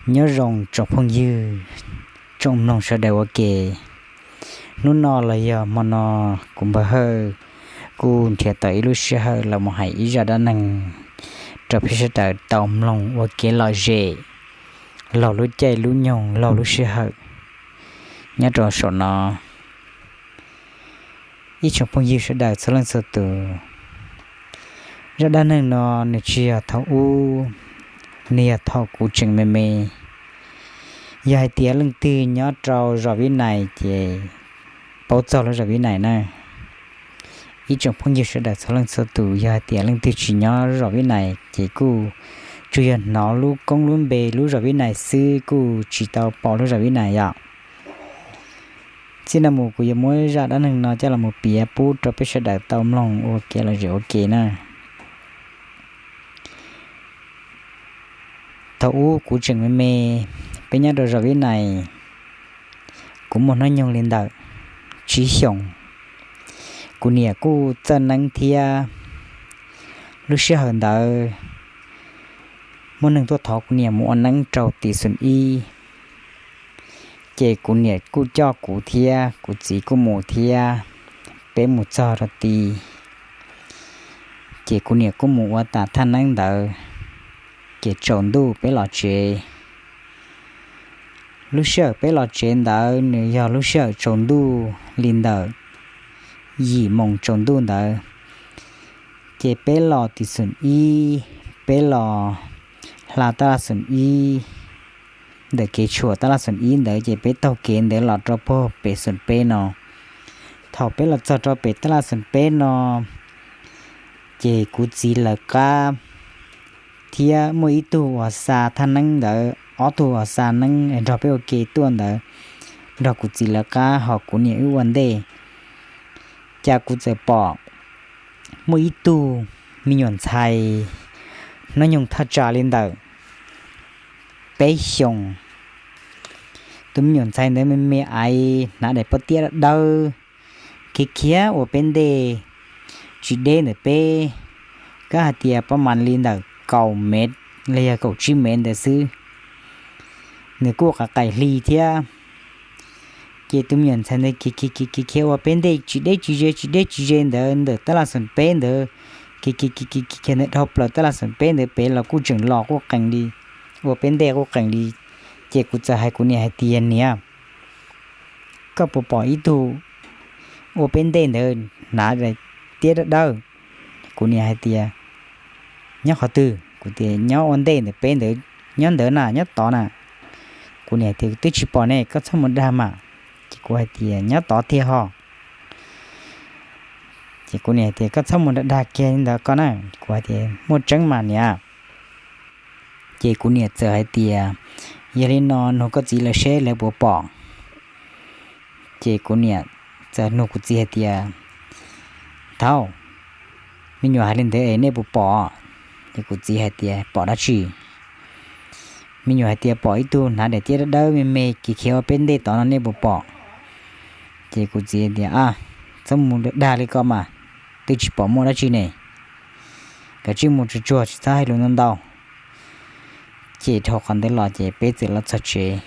Nyob zoo tsoom phooj ywg, tsoom mloog sawv daws ua ke. Hnub no los yog hmo no, kuv Npawg Hawj kuj nrhiav tau ib lub sij hawm los mus hais ib zaj dab neeg rau peb sawv daws tau mloog ua kev lom zem laug lub caij lub nyoog laug lub sij hawm nyob rau saum no. Ib tsoom phooj ywg sawv daws txhua leej txhua tus, zaj dab neeg no nws tsis yog thaum ub, nws yog thaum kuv tseem me me. Yog hais tias leej twg nyob rau zos Vib Nais ces paub txog lub zos Vib Nais na. Ib tsoom phooj ywg sawv daws txhua leej txhua tus, yog hais tias leej twg tsis nyob zos Vib Nais ces kuj tsuas yog hnov lub koob lub npe lub zos Vib Nais xwb, kuj tsis tau pom lub zos Vib Nais yom. Txij no mus kuv yuav muab zaj dab neeg no coj los mus piav pub rau peb sawv daws tau mloog ua kev lom zem ua ke na. Thaum ub kuv tseem me me, peb nyob rau zos Vib Nais, kuv muaj hnub nyoog li ntawm tsib xyoos. Kuv niam kuj txawj neeb thiab. Lub sij hawm ntawd muaj neeg tuaj thov kuv niam mus ua neeb rau tim xoom ib, ces kuv niam kuj coj kuv thiab kuv txiv kuj mus thiab. Peb mus txog rau tid, ces kuv niam kuj mus ua tas thaj neeb ntawd, ces tsaus ntuj peb los tsev. Lub sij hawm peb los tsev ntawd nws yog lub sij hawm tsaus ntuj li ntawm yim moos tsaus ntuj ntawd, ces peb los tim xoom ib, peb los hla tab laj xoom ib, ntawm kev tshuam tab laj xoom ib ntawd ces peb taug kev ntawd los rau puag pem xoom peb no. Thaum peb los txog rau pem tab laj xoom peb no, ces kuv txiv lawv qab thiab muaj ib tug uas xa thaj neeb ntawd, ob tug uas xa neeb nrog peb ua ke tuaj ntawd, nrog kuv txiv lawv qab ho kuv niam wb ua ntej, cas kuv txawm pom muaj ib tug me nyuam ntxhais hnub nyoog thaj tsam li ntawm peb xyoos. Tus me nyuam ntxhais ntawd me me aiv, hnav daim pob tiab dawb dawb, khiav khiav ua peb ntej, tsis deb ntawm peb, kab hais tias pab mas li ntawm kaum mev los yog kaum tsib mev ntawd xwb. Nws kuj qaim qaim hli thiab. Ces tus me nyuam ntxhais ntawd khiav khiav khiav khiav ua peb ntej tsis deb tsis ze tsis deb tsis ze ntawd ntawm tab laj xoom peb ntawd, khiav khiav khiav khiav khiav ntawd dhau plaws tab laj xoom peb ntawd pem los kuj tseem los quj qees li, ua peb ntej quj qees li. Ces kuv txawm hais kuv niam hais tias, niam, koj puas pom ib tug ua peb ntej ntawd hnav tiab dawb dawb? Kuv niam hais tias, nyob qhov twg? Kuv tias, nyob ua ntej ntawm peb ntawd, nyob ntawd na, nyob tod na. Kuv niam tias, twb tsis pom ne, koj txhob mus dag mas. Ces kuv hais tias, nyob tod tiag ho. Ces kuv niam hais tias, koj txhob mus dag dag kiag li ntawd koj na. Kuv hais tias, muaj tseeb mas niam. Ces kuv niam txawm hais tias, yog li no nug koj txiv lawv seb lawv puas pom. Ces kuv niam txawm nug kuv txiv hais tias, thaum me nyuam hais li ntawd es nej puas pom? Ces kuv txiv hais tias, pom dab tsi? Me nyuam hais tias pom ib tug hnav daim tiab dawb dawb me me khiav khiav ua peb ntej tod no nej puas pom? Ces kuv txiv tias, a, txhob mus dag li ko mas, twb tsis pom muaj dab tsi ne, kav tsij mus tsuag tsuag tsis txhob hais lus ntau ntau. Ces dhau qhov ntawd los ces peb txawm los txog tsev.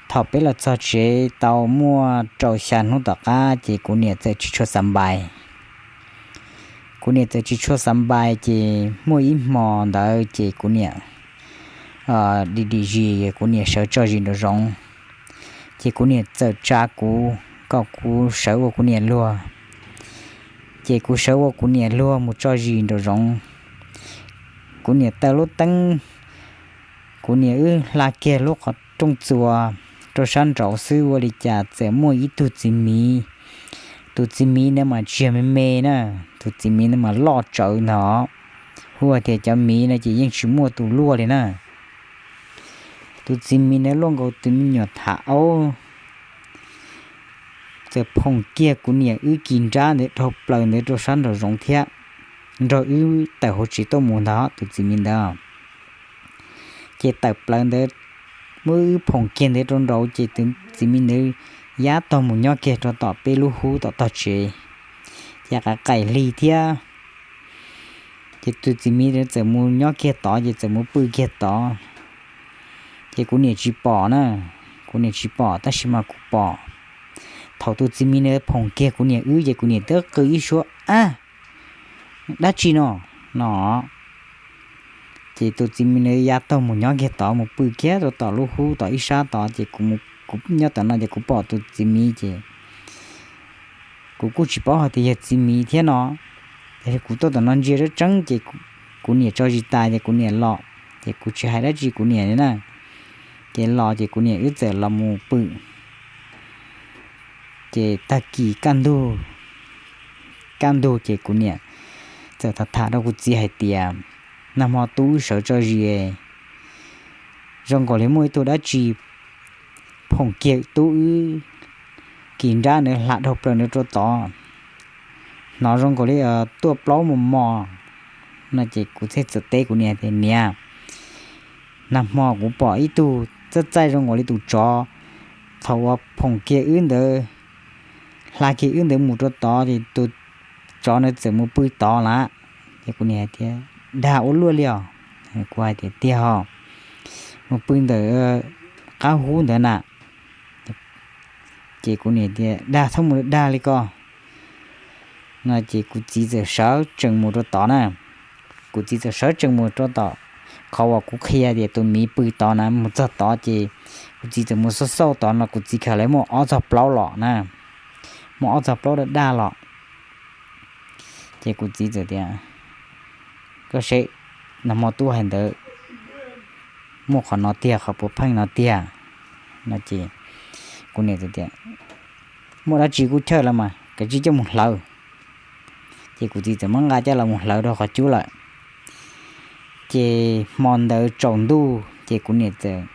Thaum peb los txog tsev tau muaj rau xya hnub tom qab ces kuv niam txawm tsis tshua xav npais. Kuv niam txawm tsis tshua xav npais ces muaj ib hmo ntawd ces kuv niam dim dim zis, kuv niam sawv tso zis nraum zoov. Ces kuv niam txawm tsa kuv kom kuv sawv ua kuv niam luag. Ces kuv sawv ua kuv niam luag mus tso zis nraum zoov. Kuv niam taws lub teeb, kuv niam wb hla kiag lub qhov rooj txuas rau sab nraud xwb ua li cas txawm muaj ib tug txiv miv. Tus txiv miv ntawd mas tsis yog me me na, tus txiv miv ntawd mas loj tsawv ntag. Hu tias cov miv no ces yeej tsis muaj tus luaj li na. Tus txiv miv ntawd luaj nkaus tus me nyuam thav aub, txawm phoom kiag kuv niam wb kis nrab ntawd dhau plaws ntawd rau sab nraum zoov thiab, nrog wb tawm hauv tsev tuaj mus ntag tus txiv miv ntawd. Ces tawm plaws ntawd, muab wb phoom kiag ntawd rau nraud ces tus txiv miv ntawd yab tog mus nyob kiag rau tom peb lub hub tom tog tsev, ces qaim qaim hli thiab. Ces tus txiv miv ntawd txawm mus nyob kiag tod ces txawm mus pw kiag tod. Ces kuv niam tsis pom na, kuv niam tsis pom tab sis mas kuv pom thaum tus txiv miv na phoom kiag kuv niam wb ces kuv niam twb qw ib suab, ab, dab tsi no, no. Ces tus txiv miv na ya taug mus nyob kiag tod mus pw kiag rau tom lub hub tom ib sab tod ces kuv nyob tom no ces kuv pom tus txiv miv ces kuv kuj tsis paub hais tias yog txiv miv thiab no. Tiam sis kuv tuaj tom no ntsia tseeb tseeb ces kuv niam tso zis tas ces kuv niam los, ces kuv tsis hais dab tsi kuv niam li na. Ces los ces kuv niam wb txawm los mus pw. Ces tag kis kaj ntug, kaj ntug ces kuv niam txawm tham tham rau kuv txiv hais tias, nag hmo tub wb sawv tso zis, zoo nkaus li muaj ib tug dab tsi phoom kiag tub wb kis nrab na hla dhau plaws na rau tod, hnov zoo nkaus li tuaj plaub mos mos no. Ces kuv thiaj txawm teb kuv niam tias, niam, nag hmo kuv pom ib tug txaij txaij zoo nkaus li tus tsov, thaum uas phoom kiag wb ntawd, hla kiag wb ntawd mus rau tod ces tus tsov na txawm mus pw tod lawm. Ces kuv niam hais tias, dag ua luaj li os? Kuv hais tias, tiag os, mus pw ntawm qab hub ntawd na. Ces kuv niam tias, dag txhob mus dag li ko no. Ces kuv txiv txawm sawv tsees mus rau tod na. Kuv txiv txawm sawv tsees mus rau tom qhov uas kuv qhia tias tus miv pw tod na, mus txog tod ces kuv txiv txawm mus xauj xauj tod no kuv txiv khaws lawv muaj ob txog plaub los na, muaj ob txog plaub daj daj los. Ces kuv txiv txawm tias, koj saib, nag hmo tub hais ntawd muaj qhov no tiag, qhov puav pheej no tiag no. Ces kuv niam tias, muaj dab tsi kuj chawj los mas, kav tsij coj mus hlawv. Ces kuv txiv txawm muab nqa coj los mus hlawv rau qhov cub lawm. Ces hmo ntawd tsaus ntuj ces kuv niam txawm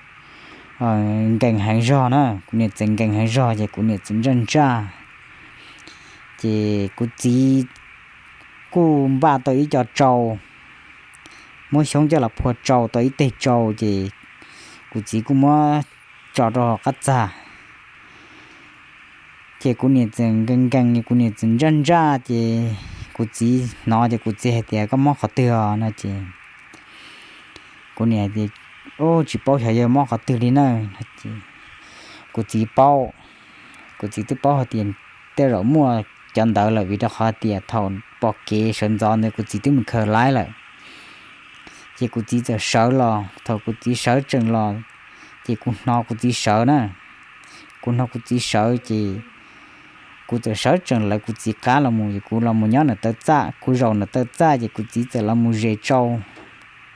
nkees heev zog na, kuv niam txawm nkees heev zog ces kuv niam txawm ntsaj ntsaj. Ces kuv txiv kuj npaj tau ib co tsau, muab xyoob coj los phua tsau tau ib teg tsau ces kuv txiv kuj muab tso rau hauv qab txag. Ces kuv niam txawm nkees nkees, kuv niam txawm ntsaj ntsaj ces kuv txiv hnov ces kuv txiv hais tias, koj mob qhov twg os no? Ces kuv niam tias, tsis paub xyov yog mob qhov twg li na. Kuv txiv paub, kuv txiv twb paub hais tias tej zaum muaj cov ntawd lawm vim rau qhov tias thaum pom kev sawv ntxov ntawd kuv txiv twb mus khaws laib lawm. Ces kuv txiv txawm sawv los, thaum kuv txiv sawv tsees los, ces kuv hnov kuv txiv sawv na. Kuv hnov kuv txiv sawv ces kuv txawm sawv tsees lawv kuv txiv qab los mus, kuv los mus nyob ntawm taw txaj, kuv zaum ntawm taw txaj ces kuv txiv txawm los mus zes tsau,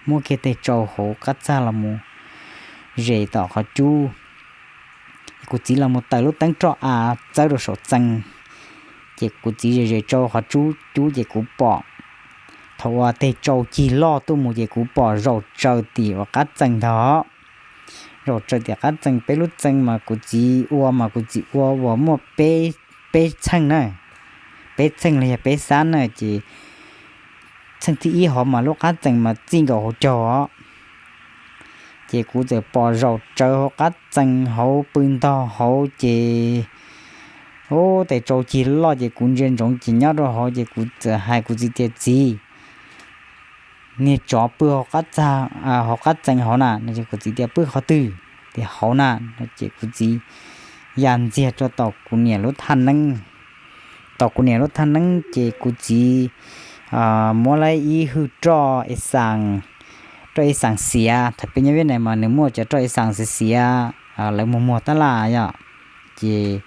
muab kiag teg tsau hauv qab txag los mus zes tom qhov cub. Kuv txiv los mus taws lub teeb roj av txawb rau saum txee, ces kuv txiv zes zes tsau qhov cub cub ces kuv pom, thaum uas teg tsau cig loj tuaj mus ces kuv pom zaum tsaws tim uas qab txee ntag. Zaum tsaws tim qab txee, peb lub txee mas kuv txiv ua mas kuv txiv ua uas muaj peb, peb txheej na, peb txheej los yog peb xab na, ces txheej thib ib hov mas lub qab txee mas txij nkaus hauv caug os. Ces kuv txawm pom zaum tsawv hauv qab txee hauv pw ntog hauv ces, ub, teg tsau cig loj ces kuv ntsia ntsoov ces nyob rau hauv ces kuv txawm hais kuv txiv tias, txiv, niag tsov pw hauv qab txee hauv na no. Kuv txiv tias, pw qhov twg? Tias hauv na no. Ces kuv txiv ya ntxiag rau tom kuv niam lub thaj neeb, tom kuv niam lub thaj neeb ces kuv txiv muab lawm ib hwj roj e xaas, roj e xaas xiav, thaum peb nyob Viaj Nam mas nws muaj cov roj e xaas xiav xiav, lawv muag muag tab laj yom. Ces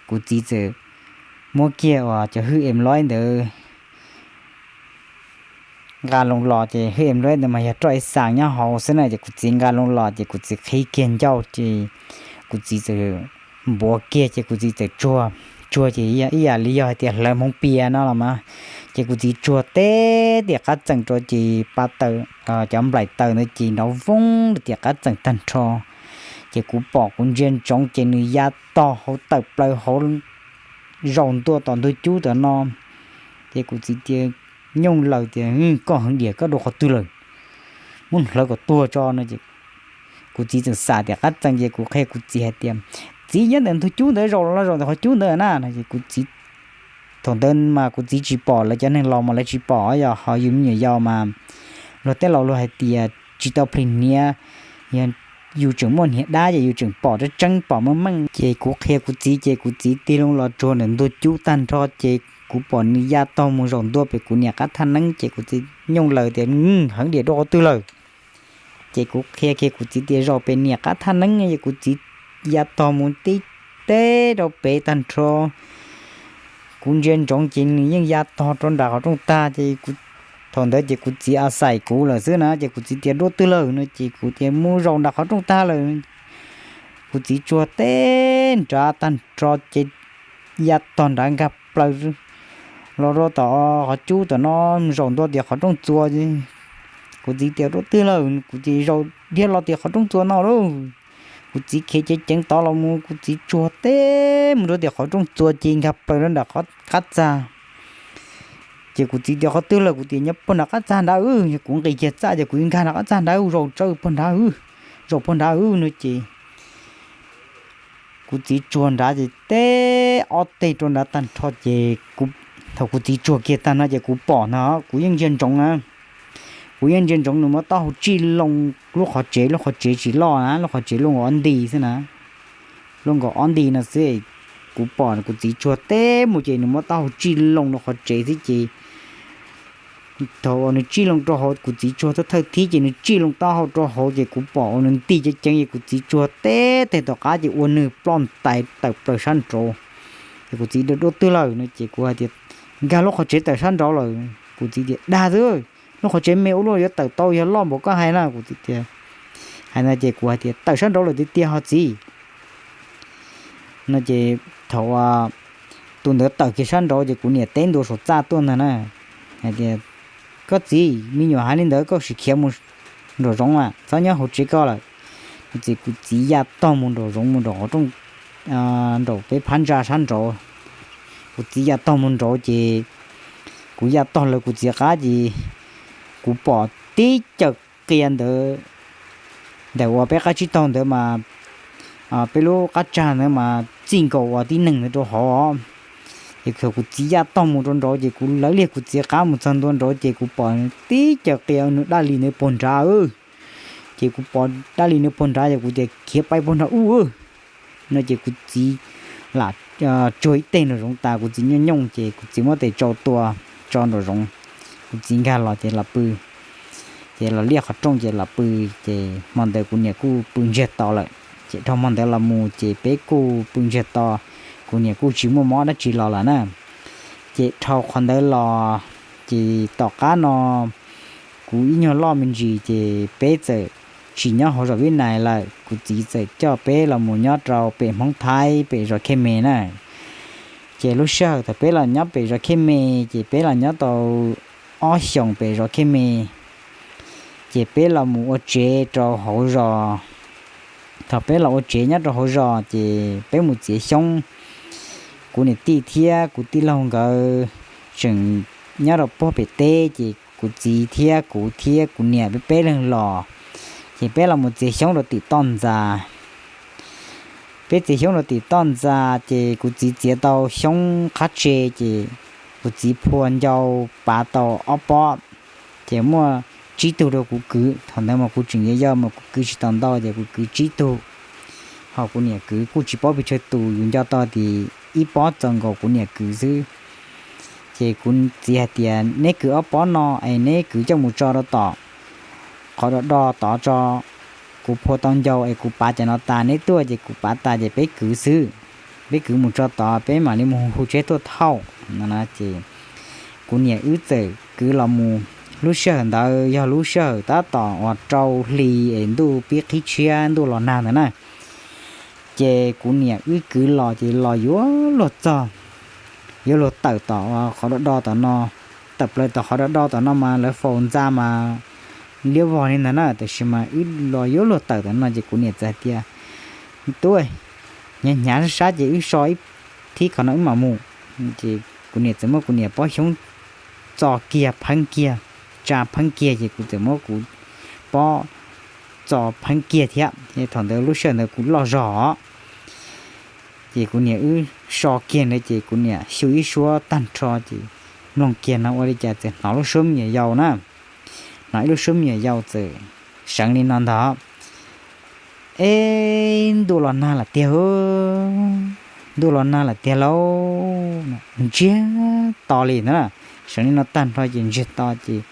kuv txiv txawm muab kiag uas cov hwj em loib ntawd nqa loo los, ces hwj em loib ntawd mas yog roj e xaas nyob hauv xwb na, ces kuv txiv nqa loo los ces kuv txiv qhib kiag ncauj ces kuv txiv txawm npuav kiag ces kuv txiv txawm tsuag, tsuag ces ib yam li yog hais tias hlawv hmoov pias no los mas, ces kuv txiv tsuag teb tiam qab txee rau ces pa taws, cov nplaim taws ntawd ces nrov voog rau tiam qab txee tag nrho. Ces kuv pom kuv ntsia ntsoov ces nws ya tog hauv tawm plaws hauv, zaum ntua tom ntug cub tom no. Ces kuv txiv tias, nyooj laws tias, koj heev diam, koj dua qhov twg lawm? Muab hlawv kom tuag tso no. Kuv txiv txawm xam tiam qab txee ces kuv qhia kuv txiv hais tias, txiv, nyob ntawm ntug cub ntawd, zaum los zaum ntawm qhov cub ntawd na no. Ces kuv txiv, thaum ntawd mas kuv txiv tsis pom, lawv cov neeg laus mas lawv tsis pom, yog ho yus me nyuam yaus mas luag tej laus luag hais tias tsis tau plis hniav, yog yus tseem muaj hniav dab ces yus tseem pom tseeb tseeb pom meej meej. Ces kuv qhia kuv txiv ces kuv txiv tig loo los tsuag ntawm ntug cub tag nrho ces kuv pom nws ya tog mus zaum ntua pem kuv niam qab thaj neeb ces kuv txiv nyooj laws tias, Heev diam, dua qhov twg lawm? Ces kuv qhia kiag kuv txiv tias, Zaum pem niam qab thaj neeb. Ces kuv txiv ya tog mus tib teb rau pem tag nrho. Kuv ntsia ntsoov ces nws yeej ya tog rau nram qhov rooj tag ces thaum ntawd ces kuv txiv a xais kuv lawm xwb na ces kuv txiv tias, Dua twg lawm? No ces kuv tias, Mus zaum nram qhov rooj tag lawm. Kuv txiv tsuag teb nrad tag nrho ces ya tog nrad nkag plaws los rau tom qhov cub tom no, zaum ntua tim qhov rooj txua. Kuv txiv tias, Dua twg lawm? Kuv txiv zaum dhia los tim qhov rooj txua no lauj. Kuv txiv khiav ceev ceev tod los mus, kuv txiv tsuag teb mus rau tim qhov rooj txua ces nkag plaws rau nram qhov qab txag. Ces kuv txiv tias, Qhov twg lawm? Kuv tias, Nyob puag nram qab txag nrad. Kuv nqis kiag txaj ces kuv nkag nram qab txag nrad, zaum tsawv puag nrad, zaum puag nrad no ces kuv txiv tsuag nrad ces teb ob teg rau nrad tag nrho ces thaum kuv txiv tsuag kiag tag no ces kuv pom no, kuv yeej ntsia ntsoov na, kuv yeej ntsia ntsoov nws muab taub hau tsij loo lub qhov tsev, lub qhov tsev tsis loj na, lub qhov tsev luaj nkaus ob nti xwb na, luaj nkaus ob nti no xwb. Kuv pom kuv txiv tsuag teb mus ces nws muab taub hau tsij loo rau qhov tsev xwb ces thaum uas nws tsij loo rau hauv, kuv txiv tsuag thawj thawj thib ces nws tsij loo taub hau rau hauv ces kuv pom uas nws nti ceev ceev ces kuv txiv tsuag teb teg tom qab ces ua nws ploj ntais tawm plaws sab nraud. Ces kuv txiv tias, Dua twg lawm? No ces kuv hais tias, Nkag lub qhov tsev tawm sab nraud lawm. Kuv txiv tias, Dag xwb, lub qhov tsev me ua luaj yuav tawm tau yog loj npaum koj hais na? Kuv txiv tias, hais no ces kuv hais tias, Tawm sab nraud lawm tiag tiag ho txiv. No ces thaum tus ntawd tawm kiag sab nraud ces kuv niam teb ntua saum txaj tuaj ntag na, hais tias, Koj txiv, me nyuam hais li ntawd koj sim khiav mus nraum zoov mas txhob nyob hauv tsev koj lawm. No ces kuv txiv ya tog mus nraum zoov, mus nraum qhov rooj, nraum peb phab ntsa sab nraud. Kuv txiv ya tog mus nraud ces kuv ya tog lawv kuv txiv qab ces kuv pom tib cawm qia ntawd, ntawm uas peb qab tsib taug ntawd mas, peb lub qab tsag ntawd mas txij nkaus uas tib neeg ntawd rau hauv. Ces thaum kuv txiv ya tog mus rau nraud ces kuv lawv liag kuv txiv qab mus txog ntua nraud ces kuv pom tib cawm qia nws daj li ntawd puag nrad. Ces kuv pom daj li ntawd puag nrad ces kuv tias, Khiav pais puag nrad ub. No ces kuv txiv lam tsuag ib teg nraum zoov tas, kuv txiv nyooj nyooj ces kuv txiv muab tes tsau tua tso nraum zoov. Kuv txiv nkag los ces los pw, ces los liaj qhov rooj ces los pw. Ces hmo ntawd kuv niam kuj pw ntsiag to lawm. Ces dhau hmo ntawd los mus ces peb kuj pw ntsiag to, kuv niam kuj tsis muaj mob dab tsi los lawm na. Ces dhau qhov ntawd los, ces tom qab no kuv ib nyuag loj me ntsis ces peb txawm tsis nyob hauv zos Vib Nais lawm, kuv txiv txawm coj peb los mus nyob rau pem Hmoob Thaib pem zos Khej Me na. Ces lub sij hawm thaum peb los nyob pem zos Khej Me, ces peb los nyob tau ob xyoos pem zos Khej Me, ces peb los mus ua tsev rau hauv zos. Thaum peb los ua tsev nyob rau hauv zos ces peb mus txiav xyoob. Kuv niam tij thiab kuv tij laug nkawd tseem nyob rau puag pem teb, ces kuv txiv thiab kuv thiab kuv niam peb peb leeg los, ces peb los mus txiav xyoob rau tim toj ntxas. Peb txiav xyoob rau tim toj ntxas ces kuv txiv txiav tau xyoob qab tse, ces kuv txiv phua ncau pav tau ob pob, ces muaj tsib tug rau kuv kwv. Thaum ntawd mas kuv tseem yau yau mas kuv kwv tsis tau ntau, ces kuv kwv tsib tug, ho kuv niam kwv kuj tsis paub pes tsawg tus, yus nco tau tias ib pob txaus nkaus kuv niam kwv xwb. Ces kuv txiv hais tias, Neb kwv ob pob no es neb kwv coj mus tso rau tom qhov do do tod tso, kuv phua tau ncau es kuv pav cov no tas, neb tuaj ces kuv pav tas ces peb kwv xwb. Peb kwv mus tso tod, peb mam li mus hu tsheb tuaj thauj no na. Ces kuv niam wb txawm kwv los mus. Lub sij hawm ntawd yog lub sij hawm tab tom uas rau hli es ntuj pib qhib tshiab ntuj los nag ntawd na. Ces kuv niam wb kwv los ces los yuav luag txog, yuav luag tawm tom qhov do do tom no, tawm plaws tom qhov do do tom no mas lawv faus ntxa mas liab vog li ntawd na, tiam sis mas wb los yuav luag tawm tom no ces kuv niam txawm hais tias, Tub, hnyav hnyav sab sab ces wb so ib thib qhov no wb mam mus. Ces kuv niam txawm muab kuv niam pob xyoob txo kiag pheeb kiag, tsa pheeb kiag, ces kuv txawm muab kuv pob txo pheeb kiag thiab. Thaum ntawd lub sij hawm ntawd kuv loj zog, ces kuv niam wb so kiag ntawd ces kuv niam xyu ib suab tag nrho ces mloog kiag no ua li cas txawm hnov lub suab me nyuam yaus na, hnov ib lub suab me nyuam yaus txawm seev li no ntag. Eb, ntuj los nag lawm tiag, ntuj los nag lawm tiag lauj. Ntsiag to li na, seev li no tag nrho ces ntsiag to ces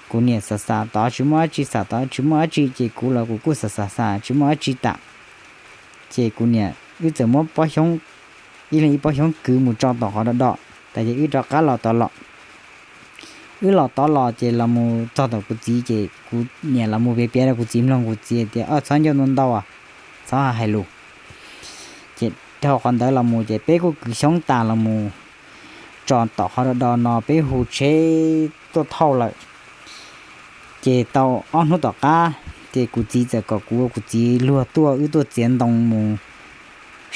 kuv niam xav xav tod tsis muaj dab tsi, xav tod tsis muaj dab tsi ces kuv los kuv kuj xav xav xav tsis muaj dab tsi tas. Ces kuv niam wb txawm muab pob xyoob, ib leeg ib pob xyoob kwv mus tso tom qhov do do tas ces wb rov qab los tod los. Wb los tod los ces los mus txog tom kuv txiv ces kuv niam los mus piav piav rau kuv txiv mloog, kuv txiv tias, Ob, txhob ncauj ntau ntau, txhob hais lus. Ces dhau qhov ntawd los mus ces peb kuj kwv xyoob tas los mus tso tom qhov do do no peb hu tsheb tuaj thauj lawm. Ces tau ob hnub tom qab ces kuv txiv txawm kom kuv ua kuv txiv luag tuaj wb tuaj txiav ntoo mus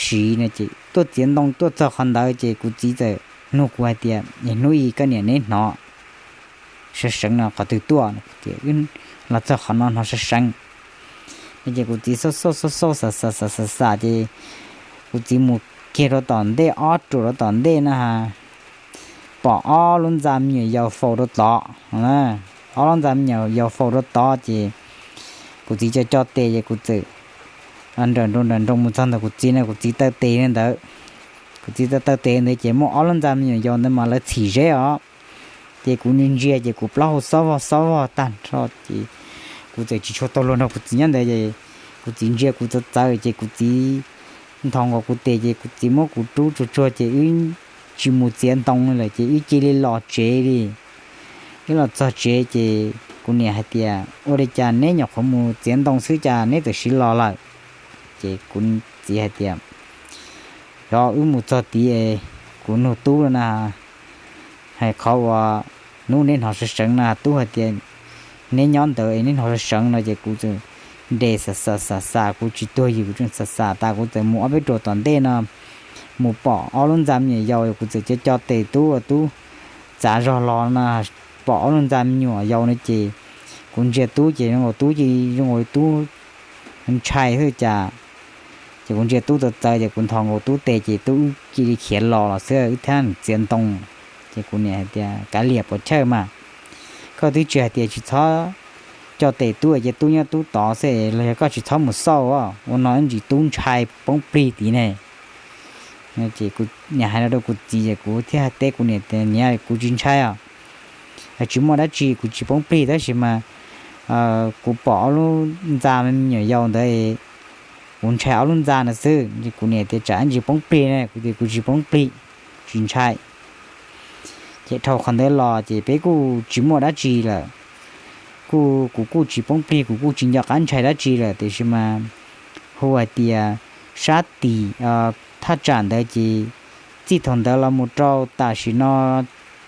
siv no ces tuaj txiav ntoo tuaj txog qhov ntawd ces kuv txiv txawm nug kuv hais tias, Hnub i koj niam neb hnov seev seev no qhov twg tuaj? Ces, Los txog qhov no hnov seev seev. Ces kuv txiv xauj xauj xauj xauj xav xav xav xav ces kuv txiv mus kiag rau tom ntej ob ruam rau tom ntej na, pom ob lub ntxa me nyuam yaus faus rau tod. Ob lub ntxa me nyuam yaus faus rau tod ces kuv txiv co co tes ces kuv txawm nrawm nroos nrawm nroos mus txog ntawm kuv txiv no, kuv txiv taw tes ntawd. Kuv txiv taw taw tes ntawd ces muaj ob lub ntxa me nyuam yaus ntawd mas lawv txhim zeb os. Ces kuv ntsia ntsia ces kuv plaub hau xob vog xob vog tag nrho ces kuv txawm tsis tshua tau luag nrog kuv txiv nyob ntawd ces kuv txiv ntsia kuv txawv txawv ces kuv txiv nthos nkaus kuv tes ces kuv txiv muab kuv rub tsuag tsuag ces wb tsis mus txiav ntoo lawm ces wb cia li los tsev li. Wb los txog tsev ces kuv niam hais tias, Ua li cas neb nyuam qhuav mus txiav ntoo xwb cas neb txawm siv los lawm? Ces kuv txiv hais tias, Yog wb mus txog tid es kuv nug tub na, hais qhov uas hnub neb hnov seev seev na, tub hais tias neb nyob ntawd es neb hnov seev seev no ces kuv txawm nres xav xav xav xav kuv tsis tuag yus kuv tseem xav xav tas kuv txawm mus ob peb ruam tom ntej no mus pom ob lub ntxa me nyuam yaus, kuv txawm co co tes tub ua tub txav zog los no pom ob lub ntxa me nyuam yaus no ces kuv ntsia tub ces zoo nkaus tub ces zoo nkaus tub ntshai xwb cas. Ces kuv ntsia tub txawv txawv ces kuv nthos nkaus tub tes ces tub wb cia li khiav los los xwb wb thiaj txiav ntoo. Ces kuv niam hais tias, Kav liam puas chawj mas, koj twb tsis hais tias tsis txhob co tes tub ces tub nyob tub tod xwb los yog koj tsis txhob mus xauj, ua no ntsis tub ntshai poob plig tid ne. Ces kuv niam hais no rau kuv txiv ces kuv thiaj teb kuv niam tias, Niam, kuv tsis ntshai os, tsis muaj dab tsi kuv tsis poob plig tab sis mas kuv pom ob lub ntxa me nyuam yaus ntawd, kuv ntshai ob lub ntxa ntawd xwb. Kuv niam tias, Tsam ntsis poob plig ne? Kuv tias, Kuv tsis poob plig, tsis ntshai. Ces dhau qhov ntawd los ces peb kuj tsis muaj dab tsi lawm, kuj kuv kuj tsis poob plig kuv kuj tsis nco qab ntshai dab tsi lawm tiam sis mas hu hais tias sab tim thaj tsam ntawd ces txij thaum ntawd los mus rau tam sim no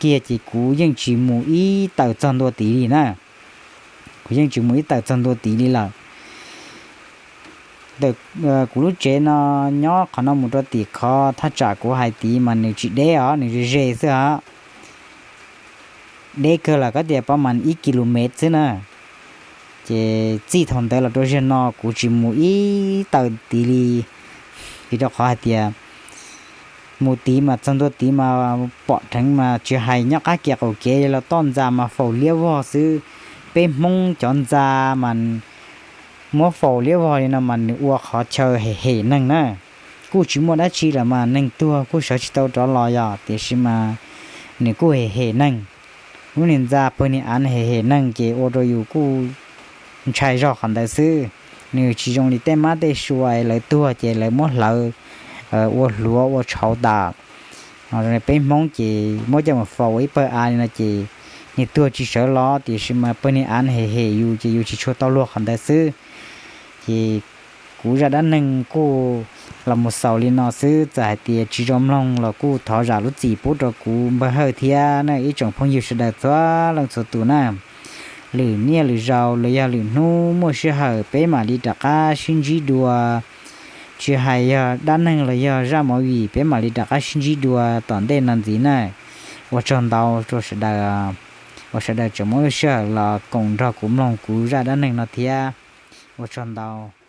kiag ces kuv yeej tsis mus ib tawm txog ntua tid li na. Kuv yeej tsis mus ib tawm txog ntua tid li lawm. Kuv lub tsev no nyob qhov no mus rau tim qhov thaj tsam kuv hais tid mas nws tsis deb os, nws ze ze xwb os. Deb kawg los koj tias pab mas ib ki lu mev xwb na. Ces txij thaum ntawd los rau zaum no kuv tsis mus ib tawm tid li, vim rau qhov hais tias mus tid mas txog ntua tid mas pom dheev mas tsis hais nyob qab kev qaum kev los toj ntxa mas faus liab vog xwb. Peb Hmoob cov ntxa mas muab faus liab vog li no mas nws ua qhov chaw hem hem neeg na. Kuj tsis muaj dab tsi lawm mas neeg tuag kuj sawv tsis tau rov los yog tiam sis mas nws kuj hem hem neeg. Lub niag ntxa pawg niag av hem hem neeg ces ua rau yus kuj ntshai zog qhov ntawd xwb. Nws tsis zoo li tej mab tej sua lawv tuag ces lawv muab hlawv ua hluav ua tshauv tas. Peb Hmoob ces muab coj mus faus ua ib pawg av li no ces niag tuag tsis sawv los tiam sis mas pawg niag av hem hem yus ces yus tsis tshua tau luag qhov ntawd xwb. Ces kuv zaj dab neeg kuj los mus xaus li no xwb, txawm hais tias tsis zoo mloog los kuj thov zam lub txim pub rau kuv npawg Hawj thiab na ib tsoom phooj ywg sawv daws txhua leej txhua tus na. Lwm niaj lwm zaus los yog lwm hnub muaj sij hawm peb mam li rov qab sib ntsib dua. Tsis hais yog dab neeg los yog zaj movie peb mam li rov qab sib ntsib dua tom ntej no ntxiv na. Ua tsaug ntau rau sawv daws, uas sawv daws tseem muaj lub sij hawm los koom nrog kuv mloog kuv zaj dab neeg no thiab. Ua tsaug ntau.